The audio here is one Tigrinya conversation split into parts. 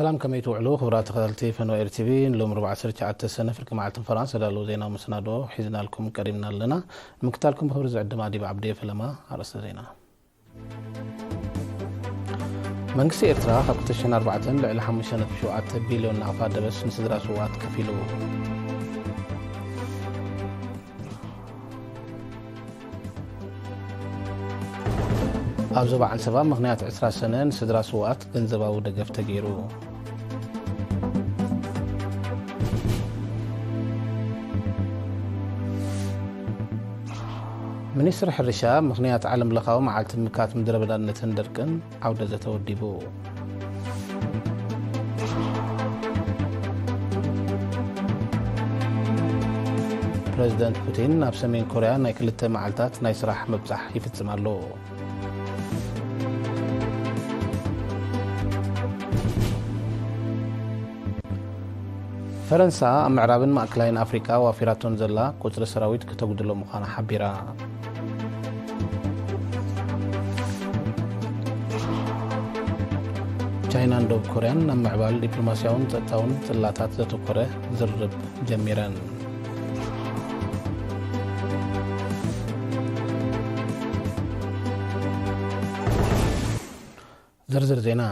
ሰላም፣ ከመይ ትውዕሉ ክቡራት ተኸታተልቲ ፈነወ ኤር ቲቪ? ንሎም ኣርባዕተ ዓሰርተ ትሽዓተ ሰነ ፍርቂ መዓልትን ፈራን ዝተዳለዉ ዜናዊ መሰናዶ ሒዝናልኩም ቀሪብና ኣለና። ንምክታልኩም ብኽብሪ ዝዕድም ኣዲብ ዓብዴ። ፈለማ ኣርእስተ ዜና። መንግስቲ ኤርትራ ካብ ክልተ ሽሕን ኣርባዕተን ልዕሊ ሓሙሽተ ነጥቢ ሸውዓተ ቢልዮን ናቕፋ ደበስ ንስድራ ስውኣት ከፊሉ። ኣብ ዞባ ዓንሰባ ምኽንያት ዕስራ ሰነ ንስድራ ስውኣት ገንዘባዊ ደገፍ ተገይሩ። ሚኒስትሪ ሕርሻ ምኽንያት ዓለምለኻዊ መዓልቲ ምክት ምድረ በዳነትን ደርቅን ዓውደ ዘተ ወዲቡ። ፕረዚደንት ፑቲን ናብ ሰሜን ኮርያ ናይ ክልተ መዓልታት ናይ ስራሕ ምብጻሕ ይፍጽም ኣሎ። ፈረንሳ ኣብ ምዕራብን ማእከላይን ኣፍሪቃ ዋፊራቶን ዘላ ቁጽሪ ሰራዊት ከተጉድሎ ምዃና ሓቢራ። ቻይናን ደቡብ ኮርያን ኣብ ምዕባል ዲፕሎማስያውን ጸጥታውን ጽላታት ዘተኮረ ዝርርብ ጀሚረን። ዝርዝር ዜና።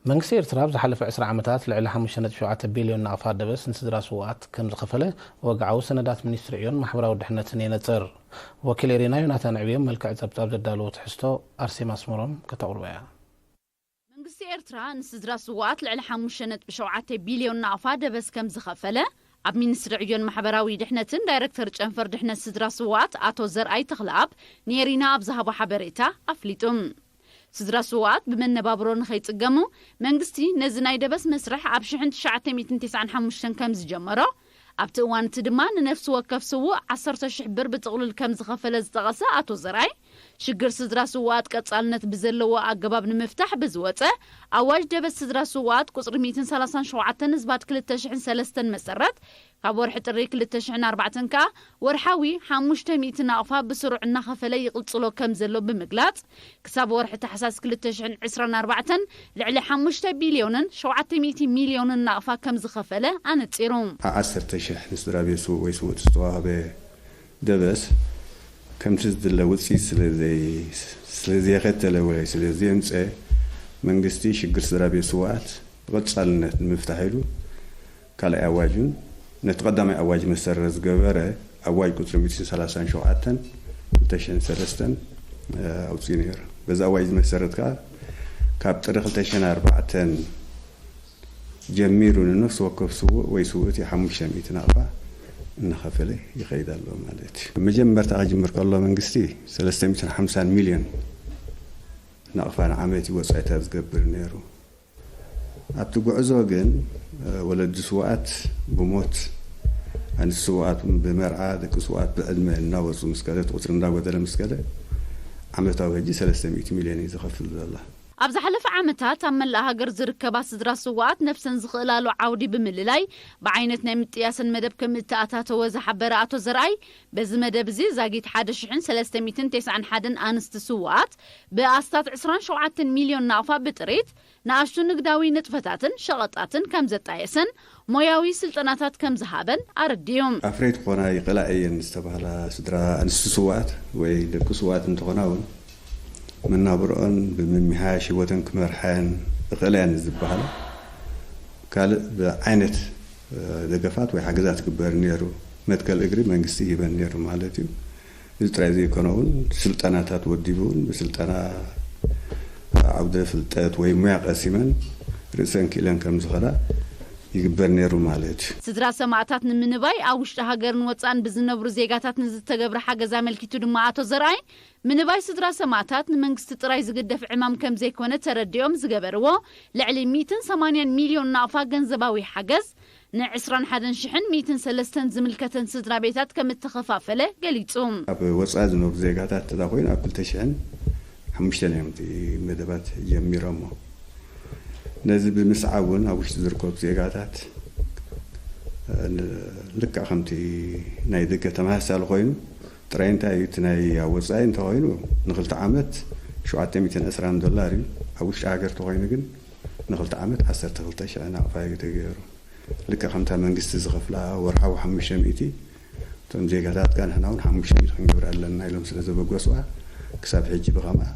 መንግስቲ ኤርትራ ኣብ ዝሓለፈ ዕስራ ዓመታት ልዕሊ ሓሙሽተ ነጥቢ ሸውዓተ ቢልዮን ናቕፋ ደበስ ንስድራ ስውኣት ከም ዝኸፈለ ወግዓዊ ሰነዳት ሚኒስትሪ ዕዮን ማሕበራዊ ድሕነትን የነጽር። ወኪል ኤሪና ዮናታን ዕብዮም መልክዕ ጸብጻብ ዘዳለዎ ትሕዝቶ ኣርሴማ ኣስመሮም ከተቕርቦ እያ። መንግስቲ ኤርትራ ንስድራ ስውኣት ልዕሊ ሓሙሽተ ነጥቢ ሸውዓተ ቢልዮን ናቕፋ ደበስ ከም ዝኸፈለ ኣብ ሚኒስትሪ ዕዮን ማሕበራዊ ድሕነትን ዳይረክተር ጨንፈር ድሕነት ስድራ ስውኣት ኣቶ ዘርኣይ ተኽለኣብ ንኤሪና ኣብ ዝሃቦ ሓበሬታ ኣፍሊጡ። ስድራ ስውኣት ብመነባብሮ ንኸይጽገሙ መንግስቲ ነዚ ናይ ደበስ መስርሕ ኣብ ሽሕን ትሽዓተ ሚእትን ተስዓን ሓሙሽተን ከም ዝጀመሮ፣ ኣብቲ እዋን እቲ ድማ ንነፍሲ ወከፍ ስዉእ ዓሰርተ ሽሕ ብር ብጥቕሉል ከም ዝኸፈለ ዝጠቐሰ ኣቶ ዘርኣይ፣ ሽግር ስድራ ስውኣት ቀጻልነት ብዘለዎ ኣገባብ ንምፍታሕ ብዝወጸ ኣዋጅ ደበስ ስድራ ስውኣት ቁጽሪ ሚእትን ሰላሳን ሸውዓተን ዝባት ክልተ ሽሕን ሰለስተን መሰረት፣ ካብ ወርሒ ጥሪ ክልተ ሽሕን ኣርባዕተን ከኣ ወርሓዊ ሓሙሽተ ሚእቲ ናቕፋ ብስሩዕ እናኸፈለ ይቕጽሎ ከም ዘሎ ብምግላጽ፣ ክሳብ ወርሒ ታሕሳስ ክልተ ሽሕን ዕስራን ኣርባዕተን ልዕሊ ሓሙሽተ ቢልዮንን ሸውዓተ ሚእቲ ሚልዮንን ናቕፋ ከም ዝኸፈለ ኣነጺሩ። ዓሰርተ ሽሕ ንስድራ ቤት ስዉእ ወይ ስውእቲ ዝተዋህበ ደበስ፣ ከምቲ ዝድለ ውጽኢት ስለ ዘይ-፣ ስለ ዘየኸተለ ወይ ስለ ዘየምጸ፣ መንግስቲ ሽግር ስድራ ቤት ስውኣት ብቐጻልነት ንምፍታሕ ኢሉ ካልኣይ ኣዋጅን ነቲ ቀዳማይ ኣዋጅ መሰረት ዝገበረ ኣዋጅ ቁጽሪ ሚእትን ሰላሳን ሸውዓተን ክልተ ሽሕን ሰለስተን፣ እ፣ ኣውጺኡ ነይሩ። በዚ ኣዋጅ መሰረት ከኣ ካብ ጥሪ ክልተ ሽሕን ኣርባዕተን ጀሚሩ ንነፍሲ ወከፍ ስዉእ ወይ ስውእቲ ሓሙሽተ ሚእቲ ናቕፋ እናኸፈለ ይኸይድ ኣሎ ማለት እዩ። መጀመርታ ክጅምር ከሎ መንግስቲ ሰለስተ ሚእትን ሓምሳን ሚልዮን ናቕፋ ንዓመት እዩ ወጻኢታት ዝገብር ነይሩ። ኣብቲ ጉዕዞ ግን፣ እ፣ ወለዲ ስውኣት ብሞት፣ ኣንስቲ ስውኣት እውን ብመርዓ፣ ደቂ ስውኣት ብዕድመ እናወጹ ምስ ከደ፣ እቲ ቁጽሪ እንዳጎደለ ምስ ከደ፣ ዓመታዊ ሕጂ ሰለስተ ሚእቲ ሚልዮን እዩ ዝኸፍል ዘላ። ኣብ ዝሓለፈ ዓመታት ኣብ መላእ ሃገር ዝርከባ ስድራ ስውኣት ነፍሰን ዝኽእላሉ ዓውዲ ብምልላይ ብዓይነት ናይ ምጥያሰን መደብ ከም እተኣታተወ ዝሓበረ ኣቶ ዘርኣይ፣ በዚ መደብ እዚ ዛጊት ሓደ ሽሕን ሰለስተ ሚእትን ተስዓን ሓደን ኣንስቲ ስውኣት ብኣስታት ዕስራን ሸውዓተን ሚልዮን ናቕፋ ብጥሪት ንኣሽቱ ንግዳዊ ንጥፈታትን ሸቐጣትን ከም ዘጣየሰን ሞያዊ ስልጠናታት ከም ዝሃበን ኣረዲኡ። ኣፍረይቲ ክኾና ይኽእላ እየን ዝተባህላ ስድራ ኣንስቲ ስውኣት ወይ ደቂ ስውኣት እንተኾና እውን መናብርኦን ብምምሕያሽ ህይወተን ክመርሓ እየን ይኽእላ እየን ዝበሃላ ካልእ ብዓይነት፣ እ፣ ደገፋት ወይ ሓገዛት ክግበር ነይሩ። መትከል እግሪ መንግስቲ ይህበን ነይሩ ማለት እዩ። እዚ ጥራይ ዘይኮነ እውን ስልጠናታት ወዲቡ እውን ብስልጠና ዓውደ ፍልጠት ወይ ሙያ ቀሲመን ርእሰን ክኢለን ከም ዝኸዳ ይግበር ነይሩ ማለት እዩ። ስድራ ሰማእታት ንምንባይ ኣብ ውሽጢ ሃገርን ወጻእን ብዝነብሩ ዜጋታት ንዝተገብረ ሓገዝ ኣመልኪቱ ድማ ኣቶ ዘርኣይ፣ ምንባይ ስድራ ሰማእታት ንመንግስቲ ጥራይ ዝግደፍ ዕማም ከም ዘይኮነ ተረዲኦም ዝገበርዎ ልዕሊ ሚእትን ሰማንያን ሚልዮን ናቕፋ ገንዘባዊ ሓገዝ ንዕስራን ሓደን ሽሕን ሚእትን ሰለስተን ዝምልከተን ስድራ ቤታት ከም እተኸፋፈለ ገሊጹ። ኣብ ወጻኢ ዝነብሩ ዜጋታት እንተ ኮይኑ ኣብ ክልተ ሽሕን ሓሙሽተን እዮም እቲ መደባት ጀሚሮሞ። ነዚ ብምስዓብ እውን ኣብ ውሽጢ ዝርከቡ ዜጋታት፣ እ፣ ን-፣ ልክዕ ከምቲ ናይ ደገ ተመሳሳሊ ኮይኑ፣ ጥራይ እንታይ እዩ እቲ ናይ ኣብ ወጻኢ እንተኾይኑ ንክልተ ዓመት ሸውዓተ ሚእትን ዕስራን ዶላር እዩ። ኣብ ውሽጢ ሃገር ተኾይኑ ግን ንክልተ ዓመት ዓሰርተ ክልተ ሽሕ ናቕፋ እዩ ተገይሩ። ልክዕ ከምታ መንግስቲ ዝኸፍላ ወርሓዊ ሓሙሽተ ሚእቲ፣ እቶም ዜጋታትካ ንሕና እውን ሓሙሽተ ሚእቲ ክንገብር ኣለና ኢሎም ስለ ዘበገሱዋ፣ ክሳብ ሕጂ ብኸምኣ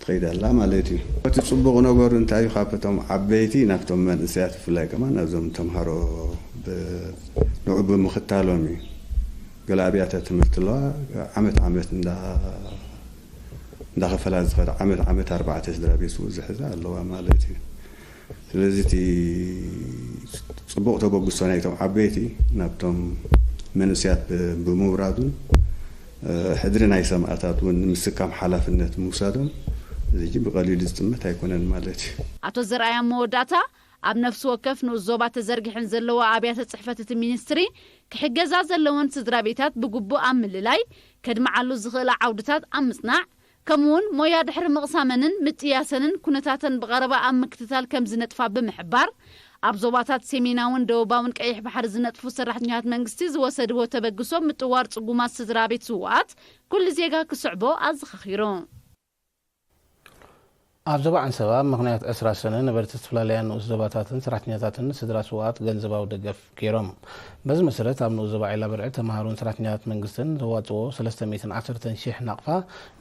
ትኸይድ ኣላ ማለት እዩ። እቲ ጽቡቕ ነገሩ እንታይ እዩ? ካብ እቶም ዓበይቲ ናብቶም መንእሰያት፣ ብፍላይ ከማን ናብዞም ተምሃሮ ብ-፣ ንዑ ብምኽታሎም እዩ። ገለ ኣብያተ ትምህርቲ ኣለዋ፣ ዓመት ዓመት እንዳ-፣ እንዳኸፈላ ዝኸዳ፣ ዓመት ዓመት ኣርባዕተ ስድራ ቤት ዝሕዛ ኣለዋ ማለት እዩ። ስለዚ እቲ ጽቡቕ ተበግሶ ናይቶም ዓበይቲ ናብቶም መንእሰያት ብ-፣ ብምውራዱን፣ እ፣ ሕድሪ ናይ ሰማእታት እውን ንምስካም ሓላፍነት ምውሳዶም፣ እዚ ሕጂ ብቐሊሉ ዝጥመት ኣይኮነን ማለት እዩ። ኣቶ ዘርኣያ መወዳእታ፣ ኣብ ነፍሲ ወከፍ ንኡስ ዞባ ተዘርጊሐን ዘለዋ ኣብያተ ጽሕፈት እቲ ሚኒስትሪ ክሕገዛ ዘለወን ስድራ ቤታት ብግቡእ ኣብ ምልላይ፣ ከድምዓሉ ዝኽእላ ዓውድታት ኣብ ምጽናዕ፣ ከምኡውን ሞያ ድሕሪ ምቕሳመንን ምጥያሰንን ኩነታተን ብቐረባ ኣብ ምክትታል ከም ዝነጥፋ ብምሕባር፣ ኣብ ዞባታት ሰሜናውን ደቡባውን ቀይሕ ባሕሪ ዝነጥፉ ሰራሕተኛታት መንግስቲ ዝወሰድዎ ተበግሶ ምጥዋር ጽጉማት ስድራ ቤት ስውኣት ኩሉ ዜጋ ክስዕቦ ኣዘኻኺሩ። ኣብ ዞባ ዓንሰባ ምኽንያት ዕስራ ሰነ ነበርቲ ዝተፈላለያ ንኡስ ዞባታትን ሰራሕተኛታትን ስድራ ስውኣት ገንዘባዊ ደገፍ ገይሮም። በዚ መሰረት ኣብ ንኡስ ዞባ ዒላ በርዒ ተምሃሮን ሰራሕተኛታት መንግስትን ዘዋፅኦ ሰለስተ ሚእትን ዓሰርተን ሺሕ ናቕፋ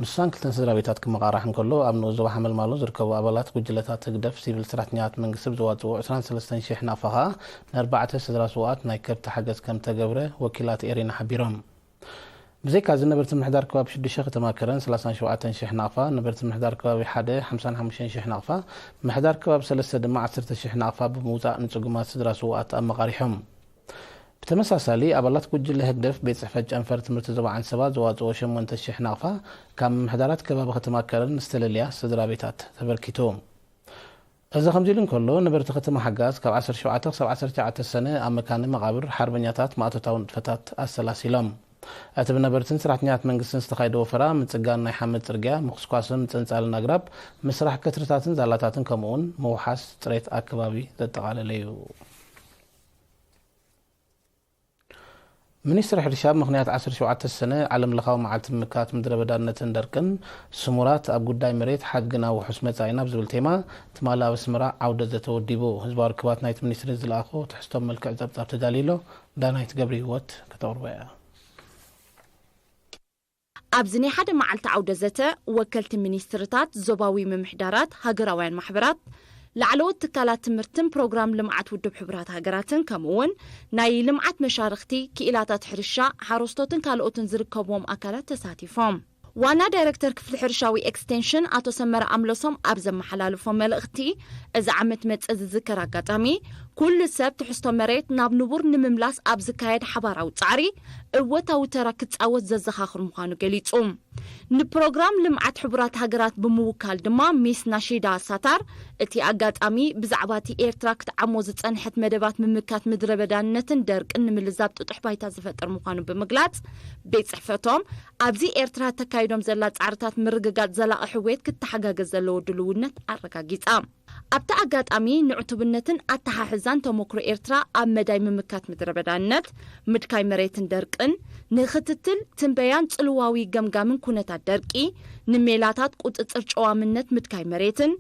ንስሳን ክልተን ስድራ ቤታት ክመቓራሕ እንከሎ፣ ኣብ ንኡስ ዞባ ሓመልማሎ ዝርከቡ ኣባላት ጉጅለታት ህግደፍ ሲቪል ሰራሕተኛታት መንግስቲ ብዘዋፅኦ ዕስራን ሰለስተን ሺሕ ናቕፋ ኸኣ ንኣርባዕተ ስድራ ስውኣት ናይ ከብቲ ሓገዝ ከም ተገብረ ወኪላት ኤሪና ሓቢሮም። ብዘይካዚ ነበርቲ ምምሕዳር ከባቢ ሽዱሽተ ከተማ ከረን ሰላሳን ሸውዓተን ሺሕ ናቕፋ፣ ነበርቲ ምምሕዳር ከባቢ ሓደ ሓምሳን ሓሙሽተን ሺሕ ናቕፋ፣ ምምሕዳር ከባቢ ሰለስተ ድማ ዓሰርተ ሺሕ ናቕፋ ብምውጻእ ንጽጉማት ስድራ ስውኣት ኣመቓሪሖም። ብተመሳሳሊ ኣባላት ጉጅለ ህግደፍ ቤት ጽሕፈት ጨንፈር ትምህርቲ ዞባ ዓንሰባ ዘዋጽኦ ሸሞንተ ሺሕ ናቕፋ ካብ ምምሕዳራት ከባቢ ከተማ ከረን ዝተለልያ ስድራ ቤታት ተበርኪቱ። እዚ ከምዚ ኢሉ እንከሎ፣ ነበርቲ ከተማ ሓጋዝ ካብ ዓሰርተ ሸውዓተ ክሳብ ዓሰርተ ትሽዓተ ሰነ ኣብ መካነ መቓብር ሓርበኛታት ማእቶታዊ ንጥፈታት ኣሰላሲሎም። እቲ ብነበርትን ሰራሕተኛታት መንግስትን ዝተኻየደ ወፈራ ምጽጋን ናይ ሓመድ ጽርግያ፣ ምኹስኳስን ምጽንጻልን ኣግራብ፣ ምስራሕ ከትርታትን ዛላታትን ከምኡውን ምውሓስ ጽሬት ኣከባቢ ዘጠቓለለ እዩ። ሚኒስትሪ ሕርሻ ብምኽንያት ዓሰርተ ሸውዓተ ሰነ ዓለም ለኻዊ መዓልቲ ምምካት ምድረ በዳነትን ደርቅን፣ ስሙራት ኣብ ጉዳይ መሬት ሓድግና ውሑስ መጻኢና ብዝብል ቴማ ትማሊ ኣብ ኣስመራ ዓውደ ዘተ ወዲቡ። ህዝባዊ ርክባት ናይቲ ሚኒስትሪ ዝለኣኾ ትሕዝቶ ኣብ መልክዕ ጸብጻብ ተዳልዩ ኣሎ። ዳናይት ገብረ ህይወት ከተቕርቦ እያ። ኣብዚ ናይ ሓደ መዓልቲ ዓውደ ዘተ፣ ወከልቲ ሚኒስትርታት፣ ዞባዊ ምምሕዳራት፣ ሃገራውያን ማሕበራት፣ ላዕለዎት ትካላት ትምህርትን ፕሮግራም ልምዓት ውድብ ሕቡራት ሃገራትን፣ ከምኡ እውን ናይ ልምዓት መሻርኽቲ፣ ክኢላታት ሕርሻ፣ ሓረስቶትን ካልኦትን ዝርከብዎም ኣካላት ተሳቲፎም። ዋና ዳይረክተር ክፍሊ ሕርሻዊ ኤክስቴንሽን ኣቶ ሰመረ ኣምለሶም ኣብ ዘመሓላለፎ መልእኽቲ፣ እዚ ዓመት መጸ ዝዝከር ኣጋጣሚ፣ ኩሉ ሰብ ትሕዝቶ መሬት ናብ ንቡር ንምምላስ ኣብ ዝካየድ ሓባራዊ ጻዕሪ እወታዊ ተራ ክጻወት ዘዘኻኽር ምዃኑ ገሊጹ። ንፕሮግራም ልምዓት ሕቡራት ሃገራት ብምውካል ድማ ሚስ ናሺዳ ሳታር፣ እቲ ኣጋጣሚ ብዛዕባ እቲ ኤርትራ ክትዓሞ ዝጸንሐት መደባት ምምካት ምድረ በዳነትን ደርቅን ንምልዛብ ጥጡሕ ባይታ ዝፈጥር ምዃኑ ብምግላጽ፣ ቤት ጽሕፈቶም ኣብዚ ኤርትራ ተካይዶም ዘላ ጻዕርታት ምርግጋጽ ዘላቒ ሕውየት ክተሓጋገዝ ዘለዎ ድልውነት ኣረጋጊጻ። ኣብቲ ኣጋጣሚ፣ ንዕቱብነትን ኣተሓሕዛን ተመክሮ ኤርትራ ኣብ መዳይ ምምካት ምድረ በዳነት፣ ምድካይ መሬትን ደርቅን፣ ንክትትል፣ ትንበያን ጽልዋዊ ገምጋምን ኩነታት ደርቂ፣ ንሜላታት ቁጽጽር ጨዋምነት ምድካይ መሬትን፣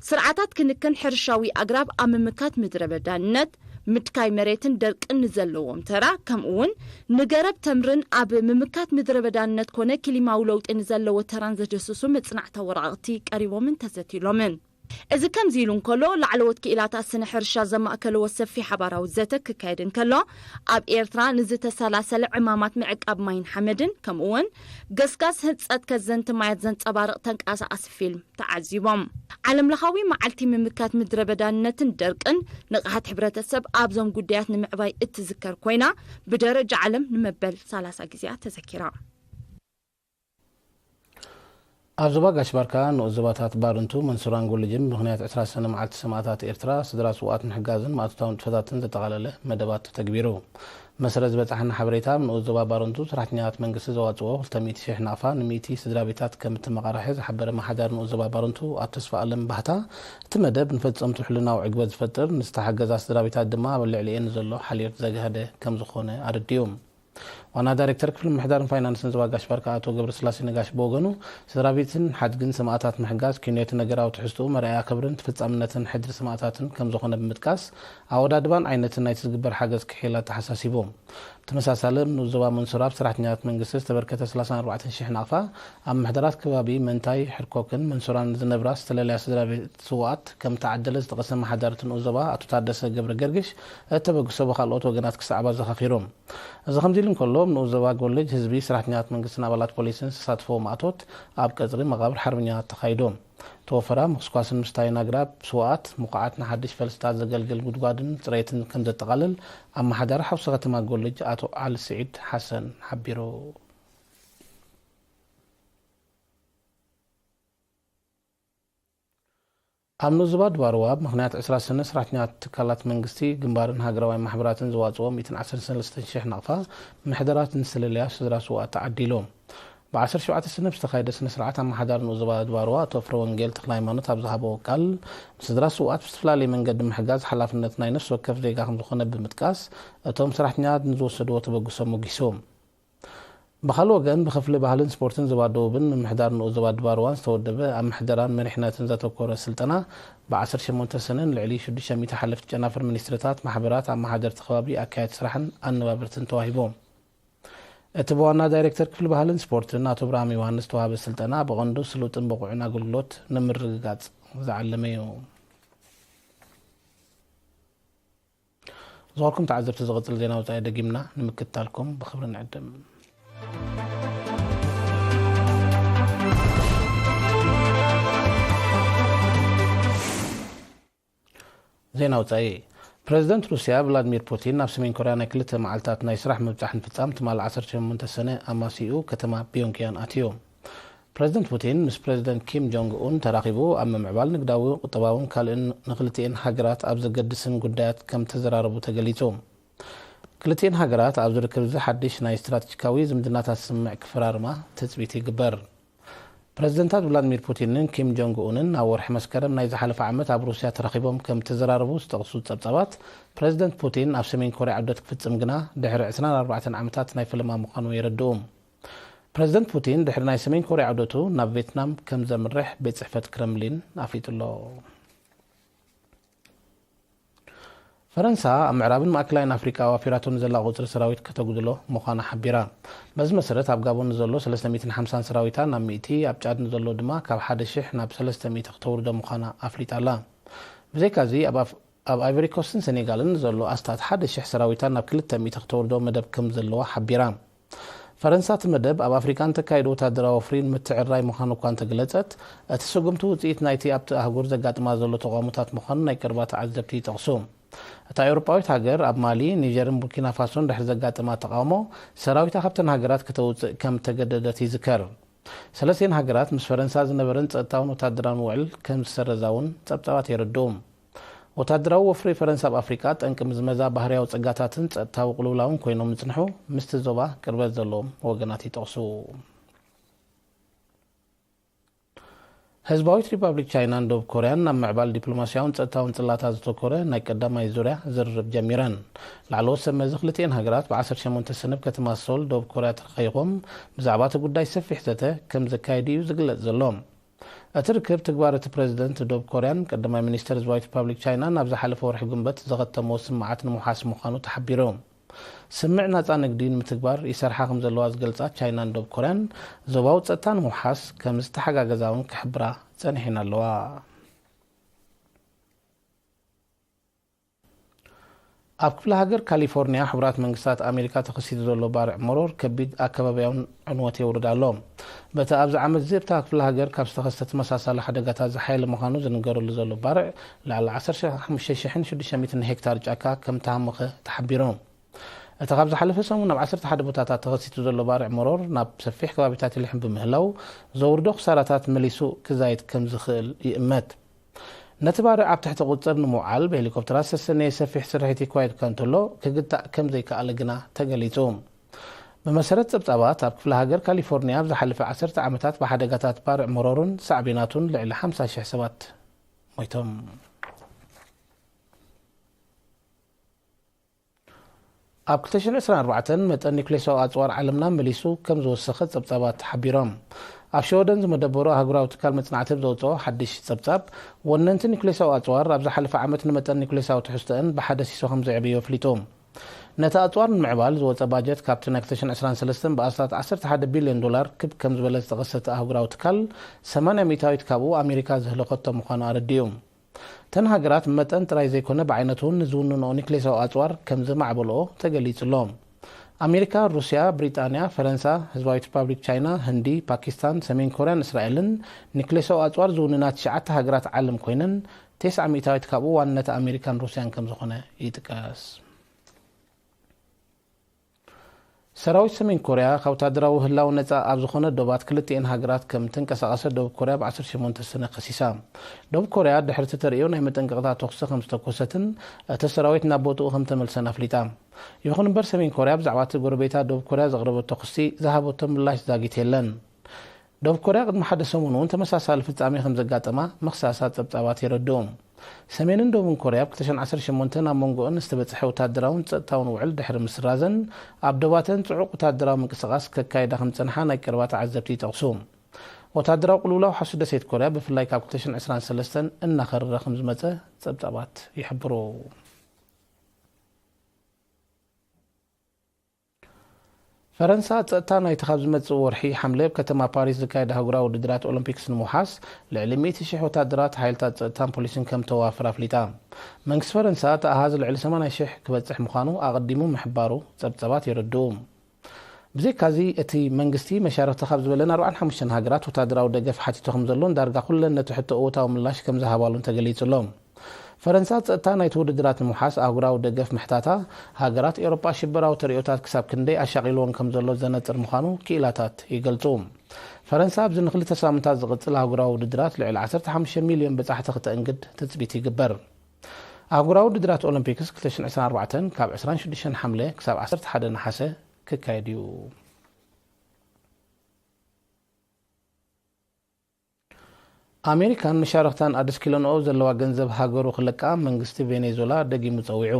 ስርዓታት ክንክን ሕርሻዊ ኣግራብ ኣብ ምምካት ምድረ በዳነት፣ ምድካይ መሬትን ደርቅን ንዘለዎም ተራ፣ ከምኡውን ንገረብ ተምርን ኣብ ምምካት ምድረ በዳነት ኮነ ክሊማዊ ለውጢ ንዘለዎ ተራን ዘደስሱ መጽናዕታዊ ወረቓቕቲ ቀሪቦምን ተዘትይሎምን። እዚ ከምዚ ኢሉ እንከሎ፣ ላዕለዎት ክኢላታት ስነ ሕርሻ ዘማእከለዎ ሰፊሕ ሓባራዊ ዘተ ክካየድ እንከሎ፣ ኣብ ኤርትራ ንዝተሰላሰለ ዕማማት ምዕቃብ ማይን ሓመድን፣ ከምኡውን ገስጋስ ህንጸት ከዘንቲ ማያት ዘንጸባርቕ ተንቀሳቓሲ ፊልም ተዓዚቦም። ዓለምለኻዊ መዓልቲ ምምካት ምድረ በዳነትን ደርቅን፣ ንቕሓት ሕብረተሰብ ኣብዞም ጉዳያት ንምዕባይ እትዝከር ኮይና፣ ብደረጃ ዓለም ንመበል ሰላሳ ግዜኣ ተዘኪራ። ኣብ ዞባ ጋሽ ባርካ ንኡስ ዞባታት ባርንቱ፣ መንሱራን ጎልጅን ብምኽንያት ዕስራ ሰነ መዓልቲ ሰማእታት ኤርትራ ስድራ ስውኣት ምሕጋዝን ማእቶታዊ ንጥፈታትን ዘጠቓለለ መደባት ተተግቢሩ። መሰረት ዝበጻሓና ሓበሬታ፣ ኣብ ንኡስ ዞባ ባርንቱ ሰራሕተኛታት መንግስቲ ዘዋጽኦ ክልተ ሚእቲ ሺሕ ናቕፋ ንሚእቲ ስድራ ቤታት ከም እተመቓርሐ ዝሓበረ ኣመሓዳሪ ንኡስ ዞባ ባርንቱ ኣቶ ተስፋኣለም ባህታ፣ እቲ መደብ ንፈጸምቱ ሕልናዊ ዕግበት ዝፈጥር፣ ንዝተሓገዛ ስድራ ቤታት ድማ ኣብ ልዕሊኤን ንዘሎ ሓልዮት ዘግሃደ ከም ዝኾነ ኣረዲኡ። ዋና ዳይሬክተር ክፍሊ ምምሕዳርን ፋይናንስን ዞባ ጋሽ ባርካ ኣቶ ገብረስላሴ ነጋሽ ብወገኑ፣ ስድራ ቤትን ሓድግን ሰማእታት ምሕጋዝ ኪኖ እቲ ነገራዊ ትሕዝትኡ መርኣያ ክብርን ተፈጻምነትን ሕድሪ ሰማእታትን ከም ዝኾነ ብምጥቃስ፣ ኣወዳድባን ዓይነትን ናይቲ ዝግበር ሓገዝ ክሕየል ኣተሓሳሲቡ። ብተመሳሳሊ፣ ኣብ ንኡስ ዞባ መንሱራ ብሰራሕተኛታት መንግስቲ ዝተበርከተ ሰላሳን ኣርባዕተን ሽሕ ናቕፋ ኣብ ምሕደራት ከባቢ መንታይ፣ ሕርኮክን መንሱራን ዝነብራ ዝተለለያ ስድራ ቤት ስውኣት ከም ተዓደለ ዝጠቐሰ ኣመሓዳሪ እቲ ንኡስ ዞባ ኣቶ ታደሰ ገብረ ገርግሽ፣ እቲ ተበግሶ ብኻልኦት ወገናት ክሰዕብ ኣዘኻኺሩ። እዚ ከምዚ ኢሉ እንከሎ፣ ኣብ ንኡስ ዞባ ጎልጅ ህዝቢ፣ ሰራሕተኛታት መንግስትን ኣባላት ፖሊስን ዝተሳተፍዎ ማእቶት ኣብ ቀጽሪ መቓብር ሓርበኛታት ተኻይዱ። እቲ ወፈራ ምኹስኳስን ምስታይን ኣግራብ ስውኣት፣ ምኹዓት ንሓድሽ ፈልስታት ዘገልግል ጉድጓድን ጽሬትን ከም ዘጠቓልል ኣመሓዳሪ ሓውሲ ከተማ ጎልጅ ኣቶ ዓሊ ስዒድ ሓሰን ሓቢሩ። ኣብ ንኡስ ዞባ ድባርዋ፣ ብምኽንያት ዕስራ ሰነ፣ ሰራሕተኛታት ትካላት መንግስቲ፣ ግንባርን ሃገራውያን ማሕበራትን ዘዋጽኦ ሚእትን ዓሰርተ ሰለስተን ሽሕ ናቕፋ ምሕደራት ንዝተለለያ ስድራ ስውኣት ተዓዲሉ። ብ ዓሰርተ ሸውዓተ ሰነ ብዝተኻየደ ስነ ስርዓት፣ ኣመሓዳሪ ንኡስ ዞባ ድባርዋ ኣቶ ፍረወንጌል ተኽለሃይማኖት ኣብ ዝሃበዎ ቃል፣ ንስድራ ስውኣት ብዝተፈላለየ መንገዲ ምሕጋዝ ሓላፍነት ናይ ነፍሲ ወከፍ ዜጋ ከም ዝኾነ ብምጥቃስ፣ እቶም ሰራሕተኛታት ንዝወሰድዎ ተበግሶ ሞጊሱ። ብኻልእ ወገን፣ ብክፍሊ ባህልን ስፖርትን ዞባ ደቡብን ምምሕዳር ንኡስ ዞባ ድባርዋን ዝተወደበ፣ ኣብ ምሕደራን መሪሕነትን ዘተኮረ ስልጠና፣ ብ ዓሰርተ ሸሞንተ ሰነ ንልዕሊ ሽዱሽተ ሚእቲ ሓለፍቲ ጨናፍር ሚኒስትሪታት፣ ማሕበራት፣ ኣመሓደርቲ ከባቢ፣ ኣካየድቲ ስራሕን ኣነባበርትን ተዋሂቡ። እቲ ብዋና ዳይሬክተር ክፍሊ ባህልን ስፖርትን ኣቶ ብርሃም ዮሃንስ ዝተዋህበ ስልጠና፣ ብቐንዱ ስሉጥን ብቑዕን ኣገልግሎት ንምርግጋጽ ዝዓለመ እዩ። ዝኸበርኩም ተዓዘብቲ፣ ዝቕጽል ዜና ወጻኢ ደጊምና ንምክትታልኩም ብኽብሪ ንዕድም። ዜና ወጻኢ። ፕረዚደንት ሩስያ ቭላድሚር ፑቲን ናብ ሰሜን ኮርያ ናይ ክልተ መዓልታት ናይ ስራሕ ምብጻሕ ንፍጻም ትማሊ ዓሰርተ ሸሞንተ ሰነ ኣማሲኡ ከተማ ፒዮንግያን ኣትዩ። ፕረዚደንት ፑቲን ምስ ፕረዚደንት ኪም ጆንግ ኡን ተራኺቡ፣ ኣብ ምምዕባል ንግዳዊ፣ ቁጠባውን ካልእን ንክልቲኤን ሃገራት ኣብ ዘገድስን ጉዳያት ከም ተዘራረቡ ተገሊጹ። ክልቲኤን ሃገራት ኣብዚ ርክብ እዚ ሓድሽ ናይ ስትራተጂካዊ ዝምድናታት ስምምዕ ክፈራርማ ትጽቢት ይግበር። ፕረዚደንታት ቭላድሚር ፑቲንን ኪም ጆንግ ኡንን ኣብ ወርሒ መስከረም ናይ ዝሓለፈ ዓመት ኣብ ሩስያ ተራኺቦም ከም ተዘራረቡ ዝጠቕሱ ጸብጻባት፣ ፕረዚደንት ፑቲን ኣብ ሰሜን ኮርያ ዑደት ክፍጽም ግና ድሕሪ ዕስራን ኣርባዕተን ዓመታት ናይ ፈለማ ምዃኑ የረድኡ። ፕረዚደንት ፑቲን ድሕሪ ናይ ሰሜን ኮርያ ዑደቱ ናብ ቬትናም ከም ዘምርሕ ቤት ጽሕፈት ክረምሊን ኣፍሊጡ ኣሎ። ፈረንሳ ኣብ ምዕራብን ማእከላይን ኣፍሪቃ ኣዋፊራቶ ንዘላ ቁጽሪ ሰራዊት ከተጉድሎ ምዃና ሓቢራ። በዚ መሰረት፣ ኣብ ጋቦን ንዘሎ ሰለስተ ሚእትን ሓምሳን ሰራዊታ ናብ ሚእቲ፣ ኣብ ጫድ ንዘሎ ድማ ካብ ሓደ ሽሕ ናብ ሰለስተ ሚእቲ ክተውርዶ ምዃና ኣፍሊጣ ኣላ። ብዘይካዚ፣ ኣብ ኣፍ-፣ ኣብ ኣይቨሪ ኮስትን ሴኔጋልን ንዘሎ ኣስታት ሓደ ሽሕ ሰራዊታ ናብ ክልተ ሚእቲ ክተውርዶ መደብ ከም ዘለዋ ሓቢራ። ፈረንሳ እቲ መደብ ኣብ ኣፍሪቃ ንተካይዶ ወታደራዊ ወፍሪ ንምትዕርራይ ምዃኑ እኳ እንተገለጸት፣ እቲ ስጉምቲ ውጽኢት ናይቲ ኣብቲ ኣህጉር ዘጋጥማ ዘሎ ተቓውሞታት ምዃኑ ናይ ቀረባ ተዓዘብቲ ይጠቕሱ። እታ ኤውሮጳዊት ሃገር ኣብ ማሊ፣ ኒጀርን ቡርኪና ፋሶን ድሕሪ ዘጋጠማ ተቓውሞ፣ ሰራዊታ ካብተን ሃገራት ከተውጽእ ከም እተገደደት ይዝከር። ሰለስቲኤን ሃገራት ምስ ፈረንሳ ዝነበረን ጸጥታውን ወታደራውን ውዕል ከም ዝሰረዛ እውን ጸብጻባት የረድኡ። ወታደራዊ ወፍሪ ፈረንሳ ኣብ ኣፍሪቃ ጠንቂ ምዝመዛ ባህርያዊ ጸጋታትን ጸጥታዊ ቅልውላውን ኮይኖም ምጽንሑ፣ ምስቲ ዞባ ቅርበት ዘለዎም ወገናት ይጠቕሱ። ህዝባዊት ሪፓብሊክ ቻይናን ደቡብ ኮርያን ናብ ምዕባል ዲፕሎማስያውን ጸጥታውን ጽላታት ዘተኮረ ናይ ቀዳማይ ዙርያ ዝርርብ ጀሚረን። ላዕለዎት ሰብ መዚ ክልቲኤን ሃገራት ብ ዓሰርተ ሸሞንተ ሰነ ኣብ ከተማ ሶል ደቡብ ኮርያ ተራኺቦም ብዛዕባ እቲ ጉዳይ ሰፊሕ ዘተ ከም ዘካየዱ እዩ ዝግለጽ ዘሎ። እቲ ርክብ ትግባር እቲ ፕረዚደንት ደቡብ ኮርያን ቀዳማይ ሚኒስተር ህዝባዊት ሪፓብሊክ ቻይናን ኣብ ዝሓለፈ ወርሒ ጉንበት ዘኸተምዎ ስምምዓት ንምውሓስ ምዃኑ ተሓቢሩ። ስምምዕ ናጻ ንግዲ ንምትግባር ይሰርሓ ከም ዘለዋ ዝገልጻ ቻይናን ደቡብ ኮርያን፣ ዞባዊ ጸጥታ ንምውሓስ ከም ዝተሓጋገዛ እውን ክሕብራ ጸኒሐን ኣለዋ። ኣብ ክፍለ ሃገር ካሊፎርኒያ፣ ሕቡራት መንግስታት ኣሜሪካ ተኸሲቱ ዘሎ ባርዕ መሮር ከቢድ ኣከባቢያውን ዕንወት የውርድ ኣሎ። በቲ ኣብዚ ዓመት እዚ ኣብታ ክፍለ ሃገር ካብ ዝተኸስተ ተመሳሳሊ ሓደጋታት ዝሓየለ ምዃኑ ዝንገረሉ ዘሎ ባርዕ፣ ልዕሊ ዓሰርተ ሓሙሽተ ሽሕን ሽዱሽተ ሚእትን ሄክታር ጫካ ከም ተሃመኸ ተሓቢሩ። እቲ ካብ ዝሓለፈ ሰሙን ኣብ ዓሰርተ ሓደ ቦታታት ተኸሲቱ ዘሎ ባርዕ መሮር ናብ ሰፊሕ ከባቢታት ይልሕም ብምህላው፣ ዘውርዶ ክሳራታት መሊሱ ክዛይድ ከም ዝኽእል ይእመት። ነቲ ባርዕ ኣብ ትሕቲ ቁጽር ንምውዓል ብሄሊኮፕተራት ዝተሰነየ ሰፊሕ ስርሒት ይካየድ እኳ እንተሎ፣ ክግታእ ከም ዘይከኣለ ግና ተገሊጹ። ብመሰረት ጸብጻባት፣ ኣብ ክፍለ ሃገር ካሊፎርኒያ ኣብ ዝሓለፈ ዓሰርተ ዓመታት ብሓደጋታት ባርዕ መሮርን ሳዕቤናቱን ልዕሊ ሓምሳ ሽሕ ሰባት ሞይቶም። ኣብ ክልተ ሽሕን ዕስራን ኣርባዕተን መጠን ኒውክሌሳዊ ኣጽዋር ዓለምና መሊሱ ከም ዝወሰኸ ጸብጻባት ሓቢሮም። ኣብ ሸወደን ዝመደበሩ ኣህጉራዊ ትካል መጽናዕቲ ብዘውጽኦ ሓድሽ ጸብጻብ፣ ወነንቲ ኒውክሌሳዊ ኣጽዋር ኣብ ዝሓለፈ ዓመት ንመጠን ኒውክሌሳዊ ትሕዝቶአን ብሓደ ሲሶ ከም ዘዕብዮ ኣፍሊጡ። ነቲ ኣጽዋር ንምዕባል ዝወጸ ባጀት ካብቲ ናይ ክልተ ሽሕን ዕስራን ሰለስተን ብኣስታት ዓሰርተ ሓደ ቢልዮን ዶላር ክብ ከም ዝበለ ዝጠቐሰ እቲ ኣህጉራዊ ትካል፣ ሰማንያ ሚእታዊት ካብኡ ኣሜሪካ ዘህለኸቶ ምዃኑ ኣረዲኡ። እተን ሃገራት መጠን ጥራይ ዘይኮነ ብዓይነቱ እውን ንዝውንንኦ ኒክሌሳዊ ኣጽዋር ከም ዘማዕበልኦ ተገሊጹ ኣሎ። ኣሜሪካ፣ ሩስያ፣ ብሪጣንያ፣ ፈረንሳ፣ ህዝባዊት ሪፓብሊክ ቻይና፣ ህንዲ፣ ፓኪስታን፣ ሰሜን ኮርያን እስራኤልን ኒክሌሳዊ ኣጽዋር ዝውንና ትሽዓተ ሃገራት ዓለም ኮይነን፣ ተስዓ ሚእታዊት ካብኡ ዋንነት ኣሜሪካን ሩስያን ከም ዝኾነ ይጥቀስ። ሰራዊት ሰሜን ኮርያ ካብ ወታደራዊ ህላወ ነጻ ኣብ ዝኾነ ዶባት ክልቲኤን ሃገራት ከም ተንቀሳቐሰ ደቡብ ኮርያ ብ ዓሰርተ ሸሞንተ ሰነ ከሲሳ። ደቡብ ኮርያ ድሕሪ እቲ ተርእዮ ናይ መጠንቀቕታ ተኹሲ ከም ዝተኮሰትን እቲ ሰራዊት ናብ ቦትኡ ከም ተመልሰን ኣፍሊጣ። ይኹን እምበር ሰሜን ኮርያ ብዛዕባ እቲ ጎረቤታ ደቡብ ኮርያ ዘቕረበቶ ክሲ ዝሃበቶ ምላሽ ዛጊት የለን። ደቡብ ኮርያ ቅድሚ ሓደ ሰሙን እውን ተመሳሳሊ ፍጻሜ ከም ዘጋጠማ ምኽሳሳ ጸብጻባት የረድኡ። ሰሜንን ደቡብን ኮርያ ኣብ ክልተ ሽሕን ዓሰርተ ሸሞንተን ኣብ መንጎኦን ዝተበጽሐ ወታደራውን ጸጥታውን ውዕል ድሕሪ ምስራዘን፣ ኣብ ዶባተን ጽዑቕ ወታደራዊ ምንቅስቓስ ከካይዳ ከም ዝጸንሓ ናይ ቀረባ ተዓዘብቲ ይጠቕሱ። ወታደራዊ ቅልውላው ሓሱ ደሴት ኮርያ ብፍላይ ካብ ክልተ ሽሕን ዕስራን ሰለስተን እናኸረረ ከም ዝመጸ ጸብጻባት ይሕብሩ። ፈረንሳ ጸጥታ ናይቲ ካብ ዝመጽእ ወርሒ ሓምለ ኣብ ከተማ ፓሪስ ዝካየድ ኣህጉራዊ ውድድራት ኦሎምፒክስ ንምውሓስ ልዕሊ ሚእቲ ሽሕ ወታደራት ሓይልታት ጸጥታን ፖሊስን ከም ተዋፍር ኣፍሊጣ። መንግስቲ ፈረንሳ እቲ ኣሃዝ ልዕሊ ሰማንያ ሽሕ ክበጽሕ ምዃኑ ኣቐዲሙ ምሕባሩ ጸብጻባት የረድኡ። ብዘይካዚ እቲ መንግስቲ መሻርኽቲ ካብ ዝበለን ኣርባዓን ሓሙሽተን ሃገራት ወታደራዊ ደገፍ ሓቲቱ ከም ዘሎን ዳርጋ ኩለን ነቲ ሕቶ እወታዊ ምላሽ ከም ዝሃባሉን ተገሊጹ ኣሎ። ፈረንሳ ጸጥታ ናይቲ ውድድራት ንምውሓስ ኣህጉራዊ ደገፍ ምሕታታ፣ ሃገራት ኤውሮጳ ሽበራዊ ተርእዮታት ክሳብ ክንደይ ኣሻቒልወን ከም ዘሎ ዘነጽር ምዃኑ ክኢላታት ይገልጹ። ፈረንሳ ኣብዚ ንኽልተ ሳምንታት ዝቕጽል ኣህጉራዊ ውድድራት ልዕሊ ዓሰርተ ሓሙሽተ ሚልዮን በጻሕቲ ክተእንግድ ትጽቢት ይግበር። ኣህጉራዊ ውድድራት ኦሎምፒክስ ክልተ ሽሕን ዕስራን ኣርባዕተን ካብ ዕስራን ሽዱሽተን ሓምለ ክሳብ ዓሰርተ ሓደ ነሓሰ ክካየድ እዩ። ኣሜሪካን መሻርኽታን ኣደስኪለንኦ ዘለዋ ገንዘብ ሃገሩ ክለቃ መንግስቲ ቬኔዙላ ደጊሙ ጸዊዑ።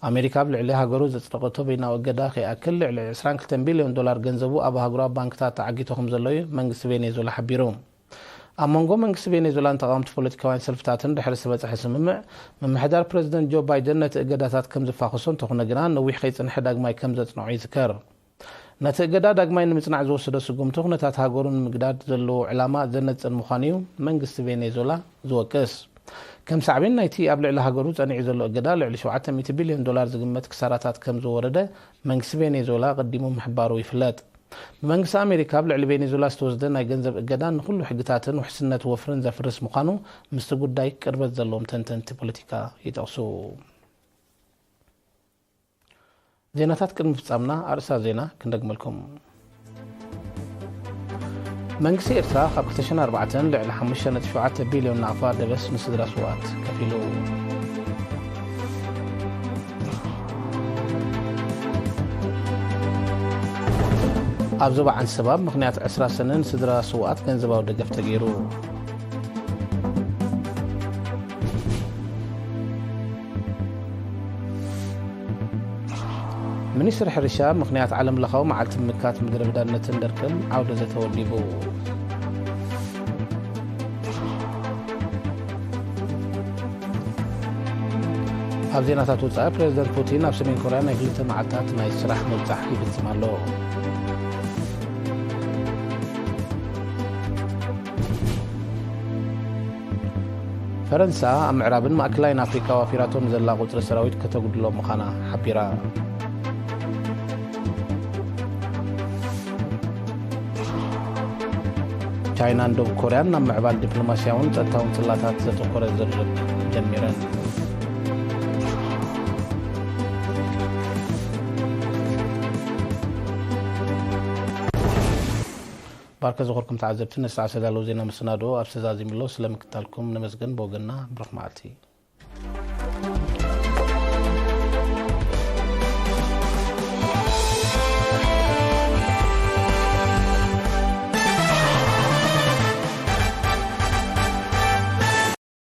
ኣሜሪካ ኣብ ልዕሊ ሃገሩ ዘጽደቐቶ በይናዊ እገዳ ከይኣክል ልዕሊ ዕስራን ክልተን ቢልዮን ዶላር ገንዘቡ ኣብ ኣህጉራዊ ባንክታት ተዓጊቱ ከም ዘሎ እዩ መንግስቲ ቬኔዙላ ሓቢሩ። ኣብ መንጎ መንግስቲ ቬኔዙላን ተቓወምቲ ፖለቲካውያን ሰልፍታትን ድሕሪ ዝተበጽሐ ስምምዕ፣ ምምሕዳር ፕረዚደንት ጆ ባይደን ነቲ እገዳታት ከም ዝፋኸሶ እንተኾነ ግና ነዊሕ ከይጸንሐ ዳግማይ ከም ዘጽንዖ ይዝከር። ነቲ እገዳ ዳግማይ ንምጽናዕ ዝወሰዶ ስጉምቲ ኩነታት ሃገሩ ንምግዳድ ዘለዎ ዕላማ ዘነጽር ምዃኑ እዩ መንግስቲ ቬኔዙዌላ ዝወቅስ። ከም ሳዕቤን ናይቲ ኣብ ልዕሊ ሃገሩ ጸኒዑ ዘሎ እገዳ ልዕሊ ሸውዓተ ሚእቲ ቢልዮን ዶላር ዝግመት ክሳራታት ከም ዝወረደ መንግስቲ ቬኔዙዌላ ኣቐዲሙ ምሕባሩ ይፍለጥ። ብመንግስቲ ኣሜሪካ ኣብ ልዕሊ ቬኔዙዌላ ዝተወስደ ናይ ገንዘብ እገዳ ንኹሉ ሕግታትን ውሕስነት ወፍርን ዘፍርስ ምዃኑ ምስቲ ጉዳይ ቅርበት ዘለዎም ተንተንቲ ፖለቲካ ይጠቕሱ። ዜናታት ቅድሚ ፍጻምና ኣርእስታት ዜና ክንደግመልኩም። መንግስቲ ኤርትራ ካብ ክልተ ሽሕን ኣርባዕተን ልዕሊ ሓሙሽተ ነጥቢ ሸውዓተ ቢልዮን ናቕፋ ደበስ ንስድራ ስውኣት ከፊሉ። ኣብ ዞባ ዓንሰባ ብምኽንያት ዕስራ ሰነ ንስድራ ስውኣት ገንዘባዊ ደገፍ ተገይሩ። ሚኒስትሪ ሕርሻ ምኽንያት ዓለም ለኻዊ መዓልቲ ምምካት ምድረ በዳነትን ደርቅን ዓውደ ዘተ ወዲቡ። ኣብ ዜናታት ወጻኢ፣ ፕሬዚደንት ፑቲን ኣብ ሰሜን ኮርያ ናይ ክልተ መዓልታት ናይ ስራሕ ምብጻሕ ይፍጽም ኣሎ። ፈረንሳ ኣብ ምዕራብን ማእከላይን ኣፍሪቃ ዋፊራቶ ንዘላ ቁጽሪ ሰራዊት ከተጉድሎ ምዃና ሓቢራ። ቻይናን ደቡብ ኮርያን ናብ ምዕባል ዲፕሎማስያውን ጸጥታውን ጽላታት ዘተኮረ ዝርርብ ጀሚረን። ባርከ ዝኾርኩም ተዓዘብቲ፣ ነዚ ሰዓት ዝተዳለወ ዜና መሰናድኦ ኣብ ዝተዛዚሙ ኣሎ። ስለ ምክታልኩም ነመስግን። ብወገንና ብሩኽ መዓልቲ።